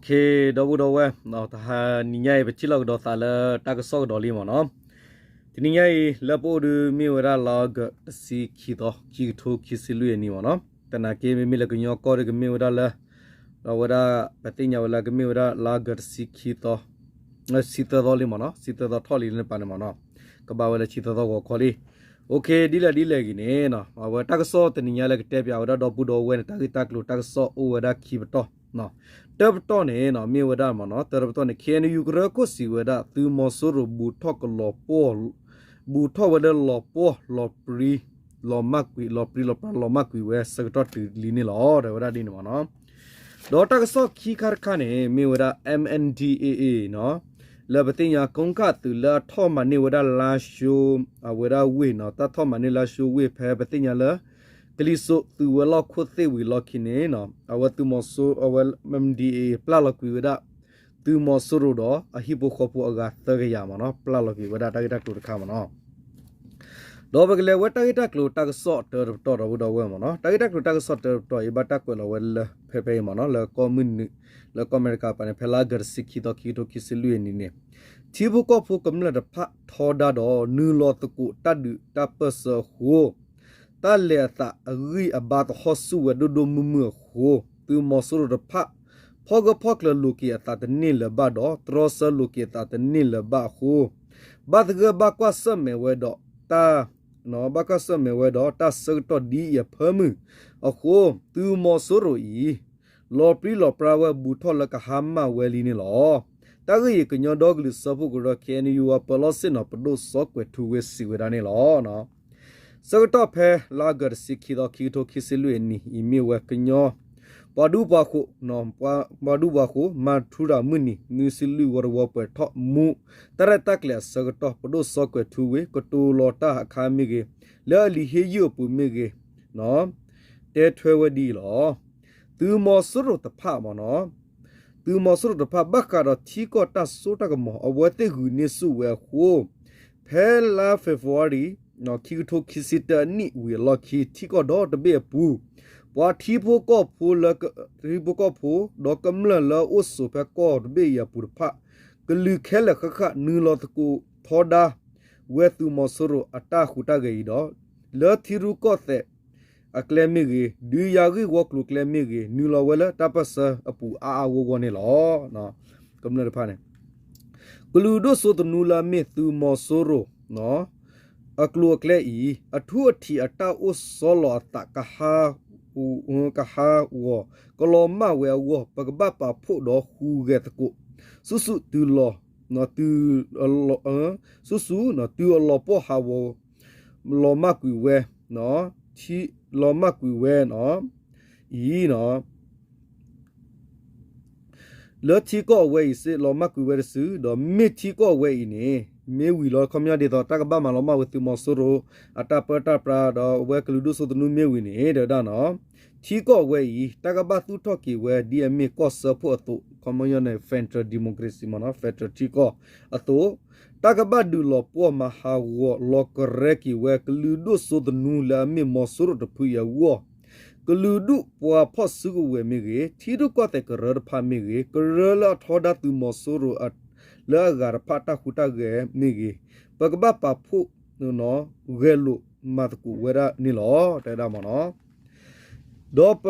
ဒီပုၢ်ဒီဝဲၢ်, တဟါနံၤညါအံၤ ပထံၣ်လိာ်ကဒီးသးလၢတၢ်ကစီၣ်ကဒီးလံမ့ၢ်နီၤ. တနံၤညါအံၤ လၢပအိၣ်ဒုးမ့ၢ်ဝဲဒၣ်လါအီကူးတဆံခံသီ ခံကထိခံဆံလွံၢ်အနံၣ်မ့ၢ်နီၤ. သနာ်က့ မ့မ့ၢ်လၢကညီကီၢ်ဒီးကမ့ၢ်ဝဲဒၣ်လၢ ဒီးဝဲဒၣ် ပသ့ၣ်ညါဝဲလၢကမ့ၢ်ဝဲဒၣ်လါအီကူးတဆံခံသီ ဆံသၢသီလံမ့ၢ်နီၤ, ဆံသၢသီထီၣ်လံန့ၣ်ပာ်န့ၣ်မ့ၢ်နီၤ, ကဘၣ်ဝဲလၢဆံသၢသီဂီၤခီလံ. ဒ်လဲၣ်ဒ်လဲၣ်ဂ့ၤန့ၣ် အဝဲတၢ်ကစီၣ်တနံၤညါလၢကတဲပၠးဝဲဒၣ်ဒီပုၢ်ဒီဝဲၢ်န့ၣ် တၢ်ဂ့ၢ်တၢ်ကျိၤတၢ်ကစီၣ်အိၣ်ဝဲဒၣ်ခံပတီၢ်, တၢပတီၢ်န့ၣ် မ့ၢ်ဝဲဒၣ်မ့ၢ်နီၤ, တၢပတီၢ်န့ၣ် ခ့ၣ်အဲၣ်ယူၣ် ကရၢခိၣ်စံးဝဲဒၣ် သုးမီၤစိရိၤ ဘူးထီၣ်ဝဲလၢလီၤပှီၢ် လီၤပြံ လီၤမၢ်ကွံာ် လီၤပြံလီၤပြါလီၤမၢ်ကွံာ်ဝဲဆၢကတီၢ်တုၤလံန့ၣ်လီၤ တဲဝဲဒၣ်ဒ်န့ၣ်မ့ၢ်နီၤ. ဒီးတၢ်ကစီၣ်ခံခါတခါန့ၣ် မ့ၢ်ဝဲဒၣ် M N D A A နီၤ, လၢပသ့ၣ်ညါ ကိကၣ်သုးလၢအထီၣ်မၤန့ၢ်ဝဲဒၣ်လါၡိ အဝဲဒၣ်ဝ့ၢ်နီၤ, တၢ်ထီၣ်မၤန့ၢ်လါၡိဝ့ၢ်ဖဲပသ့ၣ်ညါလၢ ကလံၤစိးသုးဝဲၤလီၢ်ခိၣ်သ့ၣ်ဝံၤလီၢ်ခံန့ၣ် အဝဲသုးမီၤစိ အဝဲ M N D A A ပျၢ်လီၤကွံာ်ဝဲဒၣ် သုးမီၤစိရိၤဒီးအဟံၣ်ဖိဃီဖိအဂၤသၢကယၤမ့ၢ်နီၤ, ပျၢ်လီၤကွံာ်ဝဲဒၣ်တၢ်ဂ့ၢ်တၢ်ကျိၤတခါမ့ၢ်နီၤ. ဒီးပကလဲၤဝဲတၢ်ဂ့ၢ်တၢ်ကျိၤတၢ်ကစီၣ်တၢတပတီၢ်ဒီပုၢ်ဒီဝဲၢ်မ့ၢ်နီၤ, တၢ်ဂ့ၢ်တၢ်ကျိၤတၢ်ကစီၣ်တၢတပတီၢ်အံၤ ဘၣ်တၢ်ကွဲးလီၤဝဲလၢဖဲဖဲအံၤမ့ၢ်နီၤ, လၢကီၢ်မုၢ်နုာ် လၢကီၢ်အမဲရကၤပၤန့ၣ် ဖဲလါအီကူးတဆံခံသီ ခံကထိခံဆံလွံၢ်အနံၤန့ၣ် ထံဖိကီၢ်ဖိကမျၢၢ်တဖၣ်ထီဒါဒီး နုာ်လီၤသကိးတၢ်ဒုးတၢ်ပၢၢ်ဆၢအဃိ တၢ်လဲၤအသးအဂံၢ်အဘါသဟီၣ်ဆူၣ်ဝဲဒိၣ်ဒိၣ်မုၢ်မုၢ်အဃိ သုးမီၤစိရိၤတဖၣ် ဖီၣ်ဂၢၢ်ဖီၣ်ကျၢၤလိာ်က့ၤအသးတန့ၢ်လၢၤဘၣ်ဒီး တြီဆၢလိာ်က့ၤအသးတန့ၢ်လၢၤဘၣ်အဃိ ဘၣ်သဂၢၢ်ဘၣ်ကွၢ်ဆၢၣ်မဲာ်ဝဲဒီးတၢ် ဘၣ်ကွၢ်ဆၢၣ်မဲာ်ဝဲဒီးတၢ်ဆၢကတီၢ်ဒ်အံၤအဖၢမုၢ်အဃိ သုးမီၤစိရိၤအံၤ လီၤပြံလီၤပြါဝဲဘူးထီၣ်လၢကဟါမၢ်ဝဲလံန့ၣ်လီၤ. တၢ်ဂ့ၢ်အံၤ ကညီဒီကလုာ်စၢဖှိၣ်ကရၢ K N U အပၢၤလီၢ်ဆ့ၣ်နီၤ ပဒိၣ်စီၤကွဲၤထူဝ့စံးဝဲဒၣ်န့ၣ်လီၤ. ဆၢကတီၢ်ဖဲလါအီကူးတဆံခံသီ ခံကထိခံဆံလွံၢ်အနံၤအံၤ မ့ၢ်ဝဲကညီ ပှၤဒူပှၤဃိၤ ပှၤဒူပှၤဃိၤ မၤထူရၤမုၢ်နံၤ နွံဆံလွံၢ်ဝီတဝီပှဲၤထီၣ်မူ တၢ်ရဲၣ်တၢ်ကျဲၤအဆၢကတီၢ် ပဒိၣ်စီၤကွဲၤထူဝ့ ကတိၤလီၤတၢ်အခါမ့ၢ်ဂ့ၤ, လၢအလံာ်ဟ့ၣ်ယုၢ်အပူၤမ့ၢ်ဂ့ၤ တဲထွဲဝဲဒ်အံၤလီၤ. သုးမီၤစိရိၤတဖၣ်မ့ၢ်နီၤ, သုးမီၤစိရိၤတဖၣ် ဘၣ်ဃးဒီးထံကီၢ်တၢ်စိတၢ်ကမီၤ အဝဲသ့ၣ်ဂုာ်န့ၢ်ဆူၣ်ဝဲအဃိ ဖဲလါ February ခံကထိခံဆံတၢအနံၣ်ဝံၤအလီၢ်ခံ ထံကီၢ်ဒီတဘ့ၣ်အပူၤ ပှၤထံဖိကီၢ်ဖိလၢ ထံဖိကီၢ်ဖိ ဒီးကမျၢၢ်လၢအအိၣ်ဆိးဖဲကီၢ်တဘ့ၣ်အံၤအပူၤတဖၣ် ကလုာ်ခဲလၢာ်ဃၣ်ဃၣ် နုာ်လီၤသကိးထီဒါ ဝဲသုးမီၤစိရိၤအတၢ်ဟူးတၢ်ဂဲၤအံၤဒီး လၢထံရူၢ်ကီၢ်သဲး အကျဲမ့ၢ်ဂ့ၤ, ဒုးယၤဂ့ၢ်ဝီကျိၤကျဲမ့ၢ်ဂ့ၤ, နုာ်လီၤဝဲလၢတၢ်ပၢၢ်ဆၢအပူၤအါအါဂီၢ်ဂီၢ်န့ၣ်လီၤ. ကမျၢၢ်တဖၣ်န့ၣ် ကလုာ်ဒိၣ်စိသနူလၢအမ့ၢ်သုးမီၤစိရိၤ အကျိၤအကျဲအံၤ အထူအထံးအတၢ်အိၣ်ဆီလီၤအသး ကဟးဂီၤ ကလီၤမၢ်ဝဲအဂီၢ် ပကဘၣ်ပာ်ဖှိၣ်ဒီးဟူးဂဲၤသကိး ဆူၣ်ဆူၣ်တုၤလီၤ ဆူၣ်ဆူၣ် ဆူၣ်ဆူၣ် တုၤအလီၤပှီၢ်ဟးဂီၤ လီၤမၢ်ကွံာ်ဝဲ လီၤမၢ်ကွံာ်ဝဲအံၤ လၢထံကီၢ်အဝဲအံၤစ့ၢ် လီၤမၢ်ကွံာ်ဝဲတစု ဒီးမ့ၢ်ထံကီၢ်အဝဲအံၤန့ၣ် မ့ၢ်ဝံၤလီၤ ခီပညီဒ်သိး တၢ်ကဘၣ်မၤလီၤမၢ်ဝဲသုးမီၤစိရိၤ အတၢ်ပၢတၢ်ပြး ဒီးအဝဲကလုာ်ဒိၣ်စိသနူမ့ၢ်ဝံၤန့ၣ် တဲဝဲဒၣ်နီၤ ထံကီၢ်အဝဲအံၤ တၢ်ကဘၣ်သူၣ်ထီၣ်က့ၤဝဲ ဒ်အမ့ၢ်ကီၢ်စၢဖှိၣ်အသိး ခီပညီန့ၣ် federal democracy မ့ၢ်နီၤ federal ထံကီၢ်အသိး တၢ်ကဘၣ်ဒုးလီၤပှီၢ်မၤဟးဂီၤ လီၤကရဲက့ၤဝဲ ကလုာ်ဒိၣ်စိသနူလၢအမ့ၢ်မီၤစိရိၤတဖုအံၤအဂီၢ် ကလုာ်ဒူၣ်ပှၤဖီၣ်စုကဝဲၤမ့ၢ်ဂ့ၤ, ထံရူၢ်ကီၢ်သဲးကရၢတဖၣ်မ့ၢ်ဂ့ၤ, ကရၢလၢအထီဒါသုးမီၤစိရိၤ လၢအဂၤတဖၣ်တၢ်ဟူးတၢ်ဂဲၤမ့ၢ်ဂ့ၤ, ပကဘၣ်ပာ်ဖှိၣ် ဂဲၤလိာ်မၤသကိးဝဲဒၣ်န့ၣ်လီၤ တဲဝဲဒၣ်မ့ၢ်နီၤ. ဒီးပ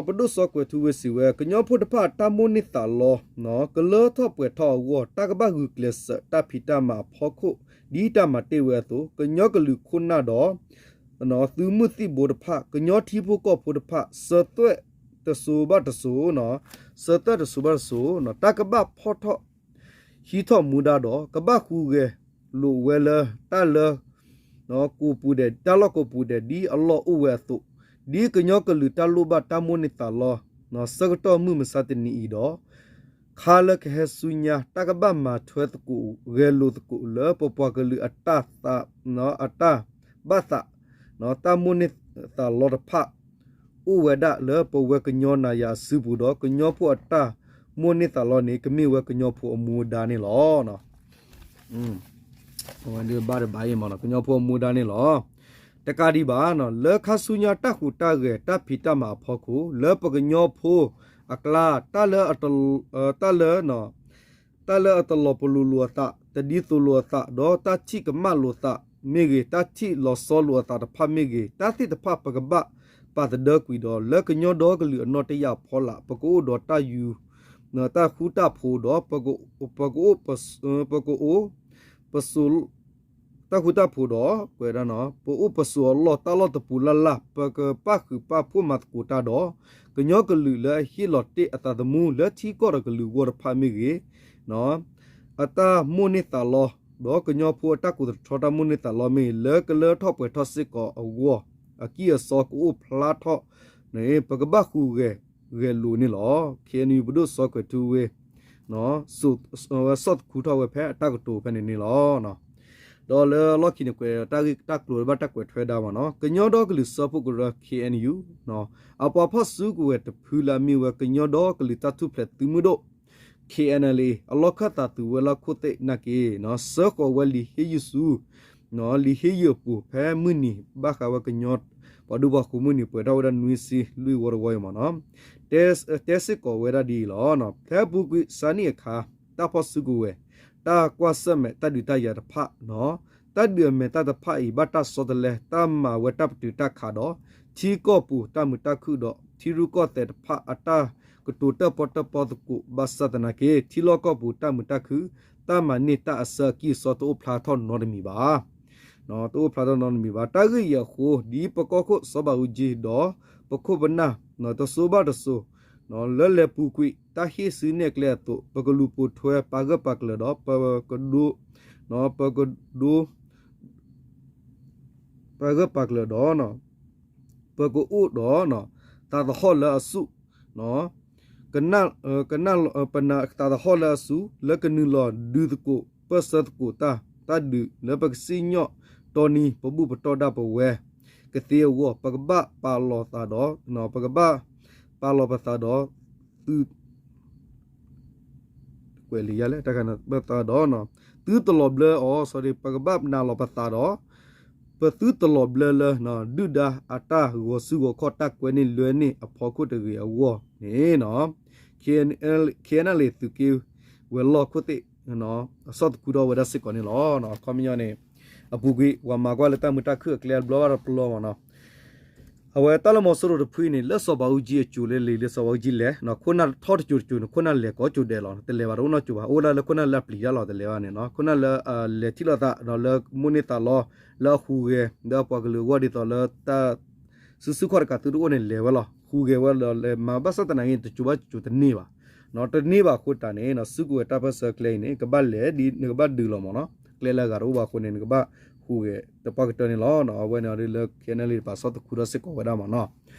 ပဒိၣ်စီၤကွဲၤထူဝ့စံးဝဲ ကညီဖိတဖၣ်အတၢ်မိၣ်န့ၢ်သးလီ ကလၢထီၣ်ပှဲၤထီၣ်အဂီၢ် တၢ်ကဘၣ်ဂုာ်ကျဲးစၢးတၢ်ဖံးတၢ်မၤအဖီခိၣ် ဒ်တၢ်မၤတ့ၢ်ဝဲအသိး ကညီကလုာ်ခိၣ်နၢ်ဒီး သုးမုၢ်သံၣ်ဘိတဖၣ် ကညီထံဖိကီၢ်ဖိတဖၣ် စၢၤသွဲၣ်တစိၤဘၣ်တစိၤ စၢၤသွဲၣ်တစိၤဘၣ်တစိၤ တၢ်ကဘၣ်ဖီၣ်ထီၣ် ဟံးထီၣ်မူဒါဒီး ကဘၣ်ဟူးဂဲၤလိာ်ဝဲလၢတၢ်လၢ ကိးပူၤဒဲး တၢ်လီၢ်ကိးပူၤဒဲး ဒ်အလီၢ်အိၣ်ဝဲအသိး, ဒ်ကညီကလုာ်တၢ်လိၣ်ဘၣ်တၢ်မိၣ်န့ၢ်သးလီ ဆၢကတီၢ်မုၢ်မဆါတနံၤအံၤဒီး ခါလၢကဟဲဆူညါ တၢ်ကဘၣ်မၤထွဲသကိး ဂဲၤလိာ်သကိးလၢပပှၤကလုာ်အတၢ် အတၢ်ဘၣ်သး တၢ်မိၣ်န့ၢ်သးလီတဖၣ် အိၣ်ဝဲဒၣ်လၢပဝဲကညီနၤယၤအစုပူၤဒီး ကညီဖိအတၢ်မိၣ်န့ၢ်သးလီန့ၣ် ကမ့ၢ်ဝဲကညီဖိအမူအဒါန့ၣ်လီၤ. အဝဲဒၣ်ဘၣ်တဘၣ်အံၤမ့ၢ်နီၤ ကညီဖိအမူအဒါန့ၣ်လီၤ. တကးဒံးဘၣ်နီၤ လၢခါဆူညါတၢ်ဟူးတၢ်ဂဲၤတၢ်ဖံးတၢ်မၤအဖီခိၣ် လၢပကညီဖိ အကျါ, တၢ်လၢ တၢ်လၢ တၢ်လၢအတလီၤပလိာ်လိာ်အသး, တဒ်သိးလိာ်အသး, ဒီးတၢ်ထံၣ်ကမၣ်လိာ်သးမ့ၢ်ဂ့ၤ, တၢ်ထံၣ်လီၤဆီလိာ်အသးတဖၣ်မ့ၢ်ဂ့ၤ, တၢ်သ့ၣ်တဖၣ်ပကဘၣ်ပာ်သဒၢကွံာ်ဒီး လၢကညီဒီကလုာ်အနီၢ်တယၢ်အဖီလာ် ပကအိၣ်ဒီးတၢ်ယူၤ တၢ်ဃူတၢ်ဖိးဒီး ပကအိၣ်ပ ပကအိၣ်ပစိာ် တၢ်ဃူတၢ်ဖိးဒီး ပအိၣ်ပစိာ်အလီၢ်တၢ်လီၢ်တပူၤလၢ်လၢ် ပကပၣ်ဃုာ်ပၣ်ဖှိၣ်မၤသကိးတၢ်ဒီး ကညီကလုာ်လၢအဟ့ၣ်လီၤတ့ၢ်အသးသမူလၢထံကီၢ်ဒီးကလုာ်အဂီၢ်တဖၣ်မ့ၢ်ဂ့ၤ အတၢ်မိၣ်န့ၢ်သးလီ, ဒီးကညီဖိအတၢ်ကိးသထီတၢ်မိၣ်န့ၢ်သးလီမ့ၢ်ဂ့ၤ လၢကလၢထီၣ်ပှဲၤထီၣ်စ့ၢ်ကီးအဂီၢ် အကံၢ်အစီကအိၣ်ဖျါထီၣ်န့ၣ် ပကဘၣ်ဟူးဂဲၤဂဲၤလိာ်န့ၣ်လီၤ. ခ့ၣ်အဲၣ်ယူၣ် ပဒိၣ်စီၤကွဲၤထူဝ့ စီၣ်သခူထီၣ်ဝဲဖဲအတၢ်ကတိၤဖဲန့ၣ်န့ၣ်လီၤ. ဒီးလၢအလီၢ်ခံန့ၣ် ကွဲးတၢ်ဂ့ၢ်တၢ်ကျိၤလၢဘၣ်တၢ်ကွဲးထွဲဒၣ်မ့ၢ်နီၤ ကညီဒီကလုာ်စၢဖှိၣ်ကရၢ ခ့ၣ်အဲၣ်ယူၣ် အပှၤဖီၣ်စုကဝဲၤတဖုလၢအမ့ၢ်ဝဲ ကညီဒီကလုာ်တၢ်ထူၣ်ဖျဲးသုးမုၢ်ဒိၣ် ခ့ၣ်အဲၣ်ယူၣ် အလီၢ်ခၢၣ်သးသုးဝဲၤလီၢ်ခိၣ်သ့ၣ်နာ်က့ စၢဃီးဝဲလံာ်ဟ့ၣ်ယုၢ်ဆူ လံာ်ဟ့ၣ်ယုၢ်အပူၤ ဖဲမုၢ်နံၤ ဘၣ်ဃးဝဲကညီ ပှၤဒူပှၤဃိၤမုၢ်နံၤ ပှဲၤထီၣ်ဝဲဒၣ်နွံဆံလွံၢ်ဝီတဝီအံၤမ့ၢ်နီၤ တဲစ့ၢ်ကီးဝဲဒၣ်ဒ်အံၤလီၤ. ဖဲအပူၤကွံာ်စးနံၣ်အခါ တၢ်ဖီၣ်စုကဝဲၤ တၢ်ကွၢ်ဆၢၣ်မဲာ်တၢ်ဒုးတၢ်ယၤတဖၣ်နီၤ တၢ်ဒုးအမဲာ်တၢ်တဖၣ်အံၤ ဘၣ်တၢ်ဆီတလဲ တၢ်မၤဝဲတၢ်ပတုာ်တၢ်ခးဒီး ထံကီၢ်ပူၤတၢ်မုာ်တၢ်ခုၣ်ဒီး ထံရူၢ်ကီၢ်သဲးတဖၣ်အတၢ်ကတိၤတၢၣ်ပီၣ်တၢၣ်ပီသကိး ဘၣ်ဆၣ်သနာ်က့ ထံလီၢ်ကီၢ်ပူၤတၢ်မုာ်တၢ်ခုၣ် တၢ်မၤန့ၢ်တၢ်အဆၢအကံၢ်အစီတအိၣ်ဖျါထီၣ်နီတမံၤဘၣ် တအိၣ်ဖျါထီၣ်နီတမံၤဘၣ်. တၢ်ဂ့ၢ်အံၤအဃိ ဒ်ပကီၢ်ခိၣ်စီၤဘးအူကၠံဒီး ပခိၣ်ပနၢ် တစိၤဘၣ်တစိၤ လၢလဲၤပူၤကွံာ်တၢ်ဟ့ၣ်စုနဲၣ်ကျဲအသိး ပကလူၤပိာ်ထွဲပာ်ဂၢၢ်ပာ်ကျၢၤဒီး ပကဒိ ပကဒိ ပာ်ဂၢၢ်ပာ်ကျၢၤဒီး ပကအိၣ်ဒီး သးသဟီၣ်လၢအဆူၣ် ကနၣ် ပနၢ်သးသဟီၣ်လၢအဆူၣ် လၢကနုာ်လီၤဒုးသကိး ပၢၢ်ဆၢသကိးတၢ် တၢ်ဒုးလၢပကစံၣ်ညီၣ်တီနံၤ ပဘူၣ်ပတီၢ်ဒၣ်ပဝဲကသ့အဂီၢ် ပကဘၣ်ပာ်လီၤသးဒီး ပကဘၣ်ပာ်လီၤပသးဒီး သု ကွဲးလံာ်ယါလဲၣ် တၢ်ခါန့ၣ် ပသးဒီး သုတလီၤဘျၢအီၤ sorry ပကဘၣ်နာ်လီၤပသးဒီး ပသုတလီၤဘျၢလၢ ဒုၣ်ဒါအတၢ်ဂီၤစုဂီၤခီၣ် တၢ်ကွဲန့ၢ်လွဲန့ၢ်အဖီခိၣ်တဂ့ၤအဂီၢ်န့ၣ် ခ့ၣ်အဲၣ်ယူၣ် သုးက့ဝဲၤလီၢ်ခိၣ်သ့ၣ် အဆီၣ်သခူထီၣ်ဝဲဒၣ်စ့ၢ်ကီးန့ၣ်လီၤ. အခီပညီန့ၣ် အပူၤကွံာ် ပှၤမၤကွၢ်လၢတၢ်မုာ်တၢ်ခုၣ်အကျဲဘျီဘၣ်တပျီမ့ၢ်နီၤ အဝဲတၢ်လၢမီၤစိရိၤတဖုအံၤန့ၣ် လၢစီၤဘးအူကၠံအစိၤလၢလံာ်လၢစီၤဘးအူကၠံလဲၤ ခိၣ်နၢ်ထီၣ်တစိၤတစိၤန့ၣ် ခိၣ်နၢ်လဲၤကိးစိၤဒဲးလီၤ တလဲၤဘၣ်တအိၣ်နီတစိၤဘၣ် အိၣ်ဒၣ်လၢခိၣ်နၢ်လၢအပျံၤတၢ်လီၤ တလဲၤဘၣ်န့ၣ်နီၤ ခိၣ်နၢ်လၢအလဲၤထံၣ်လိာ်သးဒီးလၢမိၣ်န့ၢ်သးလီ လၢအဟူးဂဲၤ လၢအပှၤကလုာ်အဂီၢ်ဒ်သိးလၢတၢ် စုစုခီၣ်တကးသုတအိၣ်န့ၣ် လဲၤဝဲလီၤ ဟူးဂဲၤဝဲလီၤလဲၤမၤဘၣ်ဆၣ်သနာ်က့ တစိၤဘၣ်တစိၤတန့ၢ်ဘၣ် တန့ၢ်ဘၣ်အဃိတၢ်န့ၣ် စုကဝဲၤတၢ်ပၢၢ်ဆၢကျဲအံၤန့ၣ် ကဘၣ်လဲၤဒ်နကဘၣ်ဒုးလီၤမ့ၢ်နီၤ ကျဲလၢအဂၤတအိၣ်ဘၣ်အဃိန့ၣ် နကဘၣ်ဟူးဂဲၤတပှၢ်ကတၢၢ်န့ၣ်လီၤ အဝဲန့ၣ်ဒ်လၢ ခ့ၣ်အဲၣ်ယူၣ် တပာ်ဆီၣ်သခူထီၣ်စ့ၢ်ကီးဝဲဒၣ်မ့ၢ်နီၤ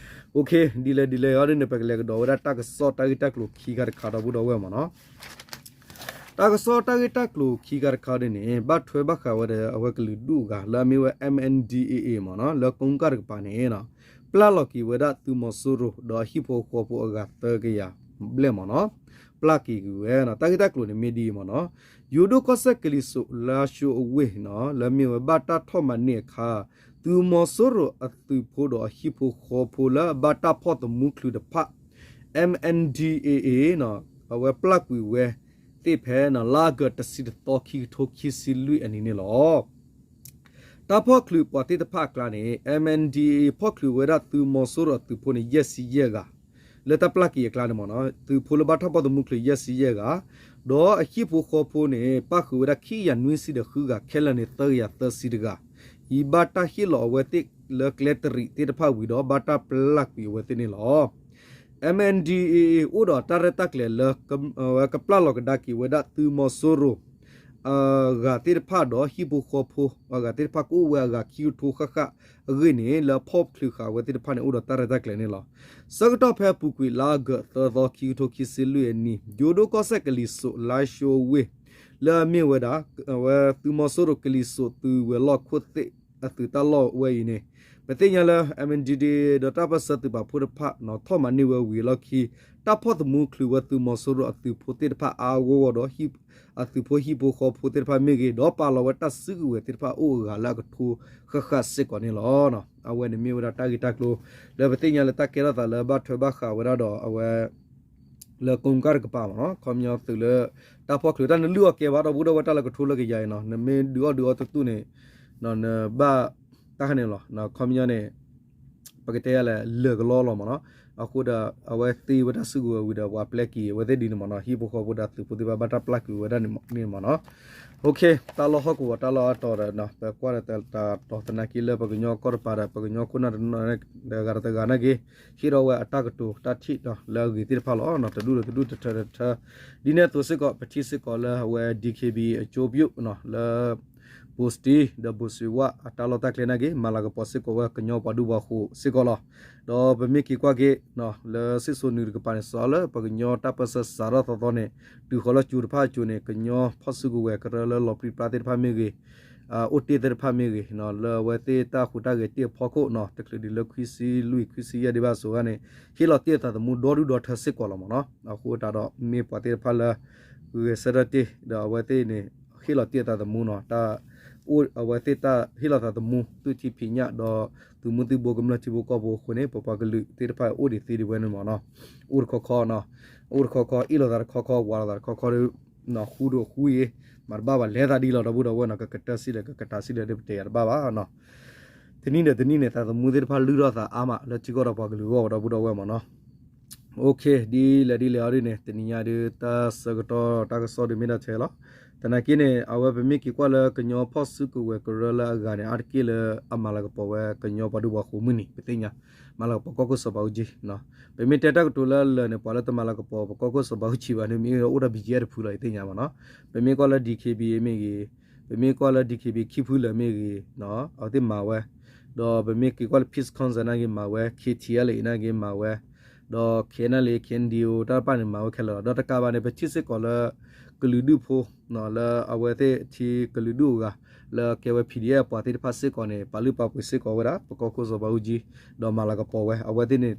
OK ဒ်လဲၣ်ဒ်လဲၣ်အံၤဒ်န့ၣ် ပကလဲၤကဒီးဝဲဒၣ်တၢ်ကစီၣ်တၢ်ဂ့ၢ်တၢ်ကျိၤခံခါတခါဒီပုၢ်ဒီဝဲၢ်မ့ၢ်နီၤ တၢ်ကစီၣ်တၢ်ဂ့ၢ်တၢ်ကျိၤခံခါတခါဒ်န့ၣ် ဘၣ်ထွဲဘၣ်ဃးဝဲဒီးအဝဲကလုာ်ဒူၣ်အဂၤ လၢအမ့ၢ်ဝဲ M N D A A မ့ၢ်နီၤ လၢကိကၣ်တကပၤန့ၣ် ပျၢ်လီၤက့ၤဝဲဒၣ်သုးမီၤစိရိၤဒီးအဟံၣ်ဖိဃီဖိအဂၤသၢကယၤဘျဲၣ်မ့ၢ်နီၤ ပျၢ်က့ၤကွံာ်ဝဲ တၢ်ဂ့ၢ်တၢ်ကျိၤန့ၣ်မ့ၢ်ဒ်အံၤမ့ၢ်နီၤ ယိၤဒိၣ်ကီၢ်စဲၣ်ကလံၤစိး လါရှိၤအဝ့ၢ်နီၤ လၢအမ့ၢ်ဝဲဘၣ်တၢ်ထီၣ်မၤန့ၢ်အခါ သုးမီၤစိရိၤအသုးဖိဒီးအဟံၣ်ဖိဃီဖိလၢအဘၣ်တၢ်ဖီၣ်သမူချုးတဖၣ် M N D A A အဝဲပျၢ်ကွံာ်ဝဲသ့ၣ်ဖဲ လါအီကူးတဆံတသီ ခံကထိခံဆံလွံၢ်အနံၤန့ၣ်လီၤ. တၢ်ဖီၣ်ချုးပှၤသ့ၣ်တဖၣ်အကျါန့ၣ် M N D A A ဖီၣ်ချုးဝဲဒၣ်သုးမီၤစိရိၤအသုးဖိန့ၣ် ယဲၢ်ဆံယဲၢ်ဂၤ လၢတၢ်ပျၢ်က့ၤအကျါန့ၣ်မ့ၢ်နီၤ သုးဖိလၢဘၣ်တၢ်ဖီၣ်သမူချုး ယဲၢ်ဆံယဲၢ်ဂၤ ဒီးအဟံၣ်ဖိဃီဖိန့ၣ် ပၣ်ဃုာ်ဝဲဒၣ် ခံကယၤနွံဆံဒီးဃုဂၤ ခဲလၢာ်န့ၣ် သၢကယၤသၢဆံတဂၤ အံၤဘၣ်တၢ်ဟ့ၣ်လီၤအဝဲသ့ၣ်လၢကျဲတရံးသ့ၣ်တဖၣ်ဝံၤဒီး ဘၣ်တၢ်ပျၢ်ကွံာ်အဝဲသ့ၣ်န့ၣ်လီၤ. M N D A A အိၣ်ဒီးတၢ်ရဲၣ်တၢ်ကျဲၤလၢ အဝဲကပျၢ်လီၤကဒါက့ၤဝဲဒၣ်သုးမီၤစိရိၤ အဂၤသ့ၣ်တဖၣ်ဒီးဟံၣ်ဖိဃီဖိအဂၤသ့ၣ်တဖၣ် ကအိၣ်ဝဲအဂၤခံကထိဃၣ်ဃၣ်အဂ့ၢ်န့ၣ် လၢအဖီၣ်ချုးဃာ်ဝဲသ့ၣ်တဖၣ်န့ၣ် အိၣ်ဒီးတၢ်ရဲၣ်တၢ်ကျဲၤန့ၣ်လီၤ. ဆၢကတီၢ်ဖဲအပူၤကွံာ် လါအီကူးသၢသီ ခံကထိခံဆံလွံၢ်အနံၤ ယိၤဒိၣ်ကီၢ်စဲၣ်ကလံၤစိး လါရှိၤအဝ့ၢ် လၢအမ့ၢ်ဝဲဒၣ် အဝဲသုးမီၤစိရိၤကလံၤစိးသုးဝဲၤလီၢ်ခိၣ်သ့ၣ်အသုးတၢ်လီၢ်ဝဲအံၤန့ၣ် ပသ့ၣ်ညါလၢ M N D A A ဒီးတၢ်ပၢၢ်ဆၢသုးပာ်ဖှိၣ်တဖၣ် ထီၣ်မၤန့ၢ်ဝဲဝံၤအလီၢ်ခံ တၢ်ဖီၣ်သမူချုးဝဲသုးမီၤစိရိၤအသုးဖိသ့ၣ်တဖၣ်အါအါဂီၢ်ဂီၢ်ဒီး အသုးဖိဟံၣ်ဖိဃီဖိသ့ၣ်တဖၣ်မ့ၢ်ဂ့ၤ ဒီးပာ်လီၤဝဲတၢ်စုကဝဲၤသ့ၣ်တဖၣ်အိၣ်အဂၤလၢအကထိဃၣ်ဃၣ်စ့ၢ်ကီးန့ၣ်လီၤ. အဝဲန့ၣ်မ့ၢ်ဝဲဒၣ်တၢ်ဂ့ၢ်တၢ်ကျိၤ လၢပသ့ၣ်ညါလၢတၢ်ကဲထီၣ်သးလၢဘၣ်ထွဲဘၣ်ဃးဝဲဒၣ်ဒီးအဝဲ လၢကိကၢ်တကပၤမ့ၢ်နီၤ, ခီပညီသုးလၢ တၢ်ဖီၣ်ချုးတၢ်နလုၢ်အီၣ်ကဲဘၣ် ဒီပုၢ်ဒီဝဲၢ် တၢ်လၢကထိလၢကယၤအံၤနီၤ, နမ့ၢ်ဒုးအီၣ်ဒုးအီတတူၢ်န့ၣ် နဘၣ်တၢ်ခါန့ၣ်လီၤ. ခီပညီန့ၣ် ပကတဲယၤလဲၣ် လၢာ်ကလီလီၤမ့ၢ်နီၤ. အဃိဒီး အဝဲသ့ဝဲတၢ်စုကဝဲၤဝံၤဒီး ပှၤပျဲက့ၤအဝဲသ့ၣ်ဒ်န့ၣ်မ့ၢ်နီၤ, ဟံၣ်ဖိဃီဖိဒီးသုးဖိသ့ၣ်တဖၣ် ဘၣ်တၢ်ပျၢ်ကွံာ်ဝဲဒၣ်န့ၣ်မ့ၢ်နီၤ. တၢ်လီၢ်ဟီၣ်ကဝီၤ တၢ်လီၢ်အါတီၤဒီး ပကွၢ်ဒီးတၢ်တီၤသနာ်က့ လၢပကညီကီၢ်တပၤဒီး ပကညီခိၣ်နၢ်တနီၤ တဂၤဒီးတဂၤနာ်က့ ဟ့ၣ်ထီၣ်ဝဲအတၢ်ကတိၤတၢ်ထံၣ်ဒီး လၢအဂ့ၤသ့ၣ်တဖၣ်လီၤ. တဒူၣ်ဒီးတဒူၣ် တထၢဒီးတထၢ ဒ်န့ၣ်အသိးစ့ၢ်ကီး ပထံၣ်စ့ၢ်ကီးလၢအဝဲ DKBA အကၠိပယိၣ် လၢ ဘိစတံ ဒီးဘိစံးဝၣ် အတၢ်လီၢ်တၢ်ကျဲနာ်က့ မၤလၤကပီၤစ့ၢ်ကီးဝဲ ကညီပှၤဒူပှၤဃိးစ့ၢ်ကီးလီၤ. ဒီးပမ့ၢ်က့ၤကွၢ်က့ၤ လၢစံၣ်စိၤနုာ်တကပၤန့ၣ် စးလၢပကညီတၢ်ပၢၢ်ဆၢစးထီၣ်သီသီန့ၣ် တုၤဃီၤလၢကၠိတဖၣ်အကၠိန့ၣ် ကညီဖီၣ်စုကဝဲၤကရၢလၢလီၤပြံပြါသ့ၣ်တဖၣ်မ့ၢ်ဂ့ၤ, အိၣ်တ့ၢ်သ့ၣ်တဖၣ်မ့ၢ်ဂ့ၤ လၢအဝဲသ့ၣ်တၢ်ဟူးတၢ်ဂဲၤတ့ၢ်အဖီခိၣ်နီၤ တချုးဒံးလၢခွံဆံလွံၢ် ခွံဆံယဲၢ်ဒံးဘၣ်အစိၤဂၤန့ၣ် ဟ့ၣ်လီၤတ့ၢ်အသးသမူဒီဒူၣ်ဒီထၢစ့ၢ်ကီးလီၤမ့ၢ်နီၤ. အဃိသတးဒီး မ့ၢ်ပှၤသ့ၣ်တဖၣ်လၢ ဂဲၤဆၢထၢၣ်တ့ၢ် ဒီးအဝဲသ့ၣ်န့ၣ် ဟ့ၣ်လီၤတ့ၢ်အသးသမူနီၤ တၢ် အဝဲသ့ၣ်တၢ်ဟ့ၣ်လီၤသးသမူ သူၣ်ထံဖံးညၣ် ဒီးသုးမုၢ်သံၣ်ဘိကမျၢၢ်ထံဖိကီၢ်ဖိအဃိန့ၣ် ပပှၤကလုာ်သ့ၣ်တဖၣ်အိၣ်ဒံးသ့ဒံးဝဲန့ၣ်မ့ၢ်နီၤ. အိၣ်တခီခီနီၤ, အိၣ်တခီခီ အ့ၣ်လိာ်သးတခီခီ ဝးလိာ်သးတခီခီဒီး ဃူဒိၣ်ဃူယံၤ မၤတဘၣ်ဘၣ် လဲၤသးဒ်လီၤ ဒီပုၢ်ဒီဝဲၢ်နီၤ, ကကတၢၢ်စံၣ်လဲၣ် ကကတၢၢ်စံၣ်လဲၣ်ဒီး ပတဲယၤတဘၣ်ဘၣ်နီၤ. တနံၣ်ဒီးတနံၣ်န့ၣ် သးသမူသ့ၣ်တဖၣ်လုၢ်ထီၣ်သးအါမး လၢထံကီၢ်ဒီးပှၤကလုာ်အဂီၢ် ဒီပုၢ်ဒီဝဲၢ်မ့ၢ်နီၤ. ဒ်လဲၣ်ဒ်လဲၣ်အီၤဒ်န့ၣ် တနံၤညါဒုး တၢ်ဆၢကတီၢ်တၢ်ကစီၣ်ဒုးမ့ၢ်ဒၣ်ထဲလီၤ. သနာ်က့န့ၣ် အဝဲပမ့ၢ်က့ၤကွၢ်လၢကညီဖီၣ်စုကဝဲၤကရၢလၢအဂၤန့ၣ် အါတက့ၢ်လၢအမၤလၤကပီၤဝဲကညီပှၤဒူပှၤဃိးမုၢ်နံၤ ပသ့ၣ်ညါ, မၤလၤကပီၤကီၢ်ခိၣ်စီၤဘးအူကၠံ ပမ့ၢ်တဲတၢ်ကတိၤလၢအလၢာ်န့ၣ် ပှၤလၢတမၤလၤကပီၤပကီၢ်ခိၣ်စီၤဘးအူကၠံဘၣ်န့ၣ် မ့ၢ်အိၣ်ဒီး ဘီကၠံအဲၣ်တဖုလီၤ ယသ့ၣ်ညါမ့ၢ်နီၤ. ပမ့ၢ်ကွၢ်လၢ DKBA မ့ၢ်ဂ့ၤ, ပမ့ၢ်ကွၢ်လၢ DKBA ခံဖုလၢာ်မ့ၢ်ဂ့ၤ, အဝဲသ့ၣ်မၤဝဲ, ဒီးပမ့ၢ်က့ၤကွၢ်လၢ Peace Council နာ်က့မၤဝဲ, KTLA နာ်က့မၤဝဲ, ဒီး KNLA KNDO တၢ်တဖၣ်န့ၣ် မၤဝဲခဲလၢာ်လီၤ. ဒီးတကးဘၣ်န့ၣ် ပထံၣ်စ့ၢ်ကီးလၢ ကလုာ်ဒူၣ်ဖိ လၢအဝဲသ့ၣ်ထံကလုာ်ဒူၣ်အဂၤ လၢကဲဝဲ PDF အပှၤသ့ၣ်တဖၣ်စ့ၢ်ကီးန့ၣ် ပာ်လုၢ်ပာ်ပှ့ၤစ့ၢ်ကီးဝဲဒၣ် ပကီၢ်ခိၣ်စီၤဘးအူကၠံ, ဒီးမၤလၤကပီၤဝဲ အဝဲသ့ၣ်န့ၣ်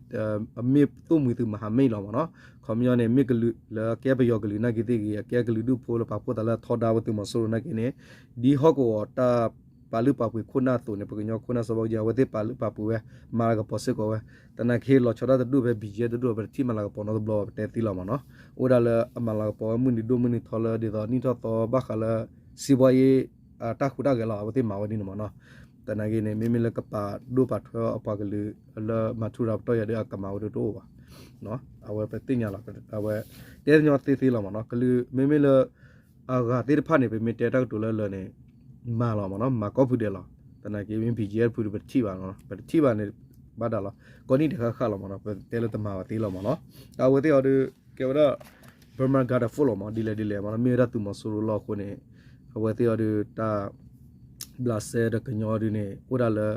အမ့ၢ်သိၣ်မှံၤသုးမၤဟးမ့ၢ်လီၤမ့ၢ်နီၤ. ခီပညီန့ၣ် မ့ၢ်ကလုာ်လၢအကဲပယီၤကလုာ်နာ်က့သ့ၣ်ဂ့ၤ, အကဲကလုာ်ဒူၣ်ဖိလၢပာ်ဖှိၣ်သးလၢထီဒါဝဲသုးမီၤစိရိၤနာ်က့န့ၣ် ဒ်ဟီၣ်ကဝီၤတၢ်ပာ်လုၢ်ပာ်ပှ့ၤခိၣ်နၢ်အသိးန့ၣ် ပကညီခိၣ်နၢ်စီၤဘးအူကၠံ အဝဲသ့ၣ်ပာ်လုၢ်ပာ်ပှ့ၤဝဲ မၤလၤကပီၤစ့ၢ်ကီးဝဲ, သနာ်က့လီၤဆီဒၣ်တဒူၣ်ဖဲ ဘီကၠံအဲၣ်တဒူၣ် ပတထံၣ်မၤလၤကပီၤနီတဘျီဘၣ် ပတဲသ့လီၤမ့ၢ်နီၤ. အိၣ်ဒၣ်လၢအမၤလၤကပီၤဝဲမုၢ်နံၤဒိၣ်မုၢ်နံၤထီလၢဒ်သိးနံၣ်ထီၣ်သီဘၣ်ဃးလၢ စံးဘှီယ့ တၢ်ဟူးတၢ်ဂဲၤလီၤ အဝဲသ့ၣ်မၤဝဲဒ်န့ၣ်မ့ၢ်နီၤ. သနာ်က့န့ၣ် မ့မ့ၢ်လၢကပာ်ဒိၣ်ပာ်ထွဲအပှၤကလုာ်လၢမၤထူရၤပတီၢ်ယၤဒီးအကမၤဝဲဒၣ်တအိၣ်ဘၣ်. အဝဲပသ့ၣ်ညါလီၤ, အဝဲတဲညီသ့သ့လီၤမ့ၢ်နီၤ. ကလုာ်မ့မ့ၢ်လၢ အဂၤသ့ၣ်တဖၣ်န့ၣ် ပမ့ၢ်တဲတၢ်ကတိၤလၢလၢာ်န့ၣ် မၤလီၤမ့ၢ်နီၤ, မၤကိးဖုဒဲးလီၤ. သနာ်က့မ့ၢ် ဘီကၠံအဲၣ်တဖုဒီး ပတထံၣ်ဘၣ်နီၤ, ပတထံၣ်ဘၣ်န့ၣ် ဘၣ်ဒၣ်လီၤ. ကိးနံၣ်ဒဲးဃၣ်ဃၣ်လီၤမ့ၢ်နီၤ, ပတဲလၢတမၤဘၣ်သ့လီၤမ့ၢ်နီၤ. အဝဲသ့ၣ်အီၤဒီး ကဲဝဲဒၣ် Burma Guard Force လီၤမ့ၢ်, ဒ်လဲၣ်ဒ်လဲၣ်မ့ၢ်နီၤ, မ့ၢ်ဝဲဒၣ်သုးမီၤစိရိၤလီၤအဃိန့ၣ် အဝဲသ့ၣ်အီၤဒီးတၢ် ဘျးစဲဒီးကညီဒုန့ၣ် အိၣ်ဒၣ်လၢ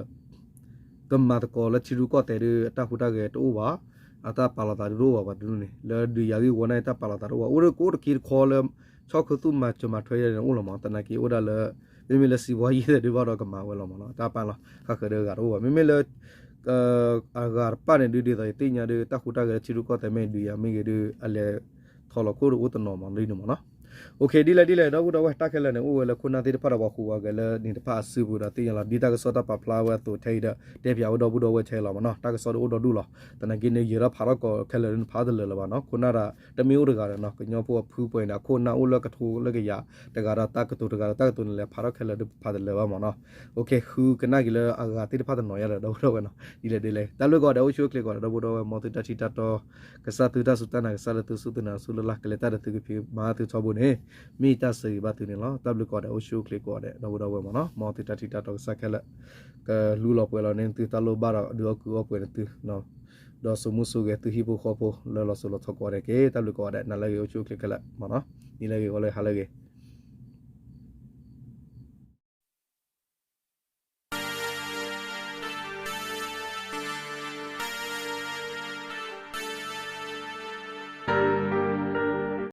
ကမၤသကိးလၢထံရူၢ်ကီၢ်သဲးဒီး အတၢ်ဟူးတၢ်ဂဲၤတအိၣ်ဘၣ်, အတၢ်ပာ်လီၤသးဒုတအိၣ်ဘၣ်, ပှၤတဒူၣ်န့ၣ် လၢဒုးယၤဂ့ၢ်ဝီန့ၣ် တၢ်ပာ်လီၤသးတအိၣ်ဘၣ်, အိၣ်ဒီးကအိၣ်တက့တခီလၢ ဆီၣ်ခူသူၣ်မၤစၢၤမၤထွဲယဲန့ၣ်အိၣ်လီၤမ့ၢ်, သနာ်က့အိၣ်ဒၣ်လၢ မ့မ့ၢ်လၢစံးဘှီယ့သဲးဒုဘၣ်ဒီးကမၤဝဲလီၤမ့ၢ်နီၤ, တၢ်ပာ်လီၤ ဃၣ်ဃၢၤဒီးအဂၤတအိၣ်ဘၣ်, မ့မ့ၢ်လၢ အဂၤတဖၣ်န့ၣ်ဒုးဒ်သိးယသ့ၣ်ညါဒီး တၢ်ဟူးတၢ်ဂဲၤလၢထံရူၢ်ကီၢ်သဲးမ့ၢ်ဒုးယၤမ့ၢ်ဂ့ၤဒီး အလဲၤထီၣ်လီၤခိၣ်ဒီးအိၣ်တနီၤမ့ၢ်ဒ်န့ၣ်မ့ၢ်နီၤ. ဒ်လဲၣ်ဒ်လဲၣ် ဒီပုၢ်ဒီဝဲၢ် တၢ်ခဲလၢာ်န့ၣ် အိၣ်ဝဲလၢခိၣ်နၢ်သ့ၣ်တဖၣ်ဒီးပှၤဟူးပှၤဂဲၤလၢန့ၣ်တဖၣ်အစုပူၤဒီးသ့ၣ်ညါလီၤ, ဒ်တၢ်ကစီၣ်တၢ်ပာ်ဖျါဝဲအသိးထဲအံၤဒီး တဲဖျါဝဲဒီပုၢ်ဒီဝဲၢ်ထဲလီၤမ့ၢ်နီၤ, တၢ်ကစီၣ်ဒီးအိၣ်ဒီဒူၣ်လီၤ, သနာ်က့န့ၣ် ယဲၤထီၣ်ဖးထီၣ်ကီးခဲလၢာ်န့ၣ် ဖးတလၢာ်လၢၤဘၣ်နီၤ, ခိၣ်နၢ်ဒီး တမ့ၢ်အိၣ်တဂၤဒီးနီၤ, ကညီဖိအဖုပှဲၤန့ၣ် အခိၣ်အနၢ်အိၣ်လၢကထိလၢကယၤ တဂၤဒီးတၢ်ကတိၤတဂၤဒီးတၢ်ကတိၤန့ၣ် လဲၤဖးထီၣ်ခဲလၢာ်ဒီးဖးတလၢာ်ဘၣ်မ့ၢ်နီၤ. ဃုကနၣ်က့ၤလၢအဂၤသ့ၣ်တဖၣ်တနီၤယါဒီး ဒီပုၢ်ဒီဝဲၢ်နီၤ, ဒ်လဲၣ်ဒ်လဲၣ် တၢ်ဘျုးကိးဂၤဒဲး အိၣ်ဆူၣ်အိၣ်ချ့ကိးဂၤဒဲး ဒီပုၢ်ဒီဝဲၢ် မ်သုတၢ်ထံၣ်တၢ်တီ ကစၢ်သုတၢ်စူၢ်တၢ်နာ် ကစၢ်လၢသုစူၢ်သုနာ် သုလၢ်လၢ် ကလဲၤတၢ်ဒီးသုကဖံးမၤသုထီဘိန့ၣ် မ့ၢ်တၢ်ဆၢဂ့ၤဘၣ်သုန့ၣ်လီၤ. တၢ်ဘျုးကိးဂၤဒဲး အိၣ်ဆူၣ်အိၣ်ချ့ကိးဂၤဒဲး ဒီပုၢ်ဒီဝဲၢ်မ့ၢ်နီၤ, မ်သုတၢ်ထံၣ်တၢ်တီကစၢ်ခဲလၢာ် ကလူလီၤပှဲၤလီၤန့ၢ်သု တၢ်လိၣ်ဘၣ်ဒီးဒုးအီၣ်ကုၢ်အီၣ်ပှဲၤန့ၢ်သု ဒီးစိာ်မူစိာ်ဂဲၤသုဟံၣ်ဖိဃီဖိလၢလီၤစိၤလီၤထီကိးဂၤဒဲးက့ၤ, တၢ်ဘျုးကိးဂၤဒဲး နၤလၢအဂ့ၤ အိၣ်ဆူၣ်အိၣ်ချ့ခဲလၢာ်မ့ၢ်နီၤ, နံၤလၢအဂ့ၤ ဂီၤလၢအဂ့ၤ ဟါလၢအဂ့ၤ